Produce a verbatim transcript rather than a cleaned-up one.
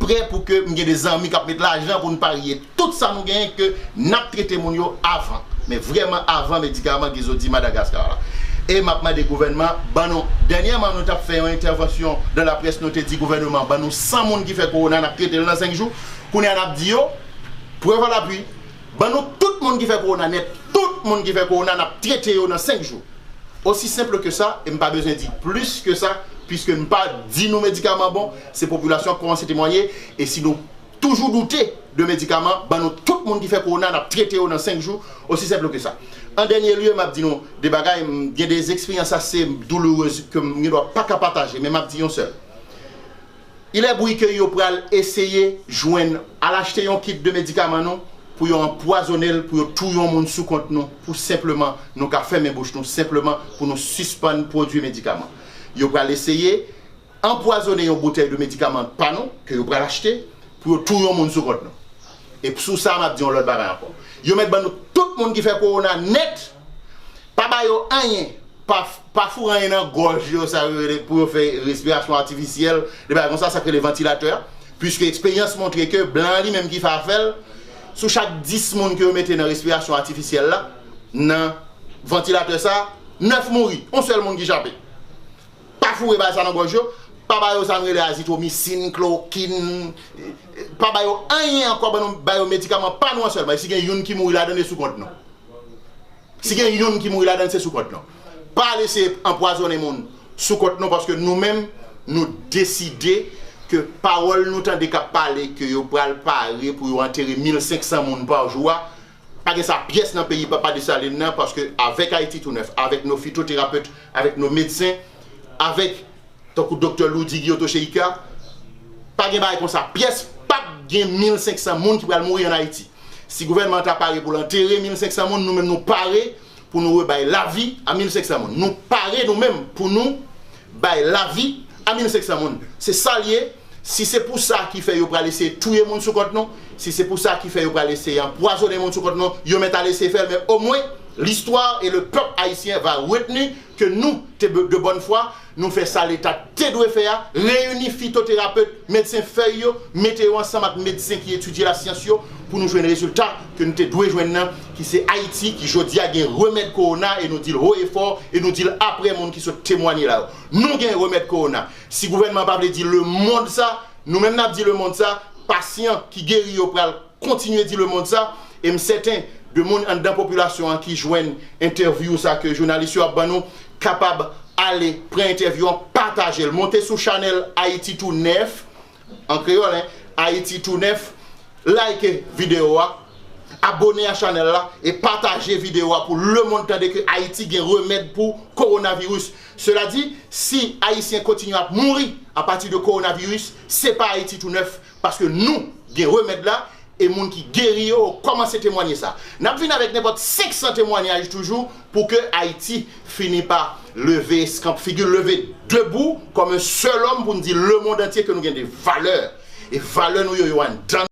prè pou ke m gen de zanmi k ap met lajan pou n parye tout sa nou genyen, ke n ap trete moun yo avan. Men vrèman avan medikaman Guizot di Madagaskar la. E m ap mande gouvènman, ban nou, dènyèman nou t ap fè yon entèvansyon nan laprès, nou te di gouvènman, ban nou san moun ki fè kowona, n ap trete l nan senk jou. Kounye a n ap di yo, prèv a lapui, ban nou tout moun ki fè kowona nèt, tout moun ki fè kowona, n ap trete yo nan senk jou. Osi senp ke sa, e m pa bezwen di plis ke sa, piske m pa di nou medikaman bon, se popilasyon an k kòmanse temwanye, e si nou toujou doute de medikaman, ban nou tout moun ki fè kowona, n ap trete yo nan senk jou, osi senp ke sa. An dènye lye, m ap di nou de bagay, m gen de eksperyans ase doulourez ke m gen dwa pa ka pataje, men m ap di yon sèl. Il est bruit ke yo pral eseye jwenn, al achte yon kit de medikaman nou, pou yo anpwazonnen l, pou yo touye yon moun sou kont nou, pou senpleman nou ka fèmen bouch nou, senpleman pou nou sispann pwodui medikaman. Yo pral eseye anpwazonnen yon boutèy de medikaman pa nou, ke yo pral achte, pou yo touye yon moun sou kont nou. E sou sa, m ap di yon lòt bagay ankò. Yo mèt ban nou tout moun ki fè kowona nèt, pa ba yo anyen, pa, pa foure anyen nan gòj yo, sa yo rele pou yo fè respirasyon atifisyèl, de bagay konsa, sa k rele vantilatè a. Piske eksperyans montre ke blan an li menm ki fè afè l, sou chak dis moun ke yo mete nan respirasyon atifisyèl la, nan vantilatè sa, nèf mouri, yon sèl moun ki chape. Pa foure bagay sa nan gòj yo, pa ba yo sa n rele azitromisin, klokin, pa ba yo anyen ankò, ban nou ba yo medikaman pa nou an sèlman. E si gen youn ki mouri ladan l, e sou kont nou. Si gen youn ki mouri ladan l, se sou kont nou. Pa al eseye anpwazonnen moun sou kont nou, paske nou menm, nou deside ke pawòl nou tande k ap pale ke yo pral pare pou yo antere mil senk san moun pa jou a, pa gen sa pyès nan peyi Papa Desalin nan, paske avèk Ayiti Tou Nèf, avèk nos phytothérapeutes, avèk nos médecins, avèk, tankou Doktè Loudy Guillotot Chérika, pa gen bagay konsa pyès, p ap gen mil senk san moun ki pral mouri ann Ayiti. Si gouvènman an ta pare pou l antere mil senk san moun, nou menm nou pare pou nou rebay lavi a mil senk san moun. Nou pare nou menm pou nou bay lavi a mil senk san moun. Se sa l ye. Si se pou sa ki fè yo pral eseye touye moun sou kont nou, si se pou sa ki fè yo pral eseye anpwazonnen moun sou kont nou, yo mèt al eseye fè l, men omwen, l'histoire et le peuple haïtien va retenir que nous, te, de bonne foi, nou fè sa Leta te dwe fè a, reyini fitoterapet, medsen fèy yo, mete yo ansanm ak medsen ki etidye lasyans yo, pou nou jwenn rezilta ke nou te dwe jwenn nan, ki se Ayiti, ki jodi a gen remèd kowona, e nou di l ho e fò, e nou di l aprè moun ki sot temwanye la yo. Nou gen remèd kowona. Si gouvènman an pa vle di lemonn sa, nou menm n ap di lemonn sa, pasyan ki geri yo pral kontinye di lemonn sa, e m sèten de moun anndan popilasyon an ki jwenn entèvyou sa ke jounalis yo ap ban nou, kapab ale pran entèvyou an, pataje l, monte sou chanèl Ayiti Tou Nèf, an kreyòl, en, Ayiti Tou Nèf, like videyo a, abone a chanèl la e pataje videyo a pou lemonn tande ke Ayiti gen remèd pou kowonaviris. Sela di, si Ayisyen kontinye ap mouri apati de kowonaviris, se pa Ayiti Tou Nèf, paske nou gen remèd la, e moun ki geri yo kòmanse temwanye sa. N ap vin avèk nenpòt senk san temwanyaj toujou pou ke Ayiti fini pa leve eskanp figi l, leve debou kòm yon sèl òm pou n di lemonn antye ke nou gen de valè. E valè nou yo, yo anndan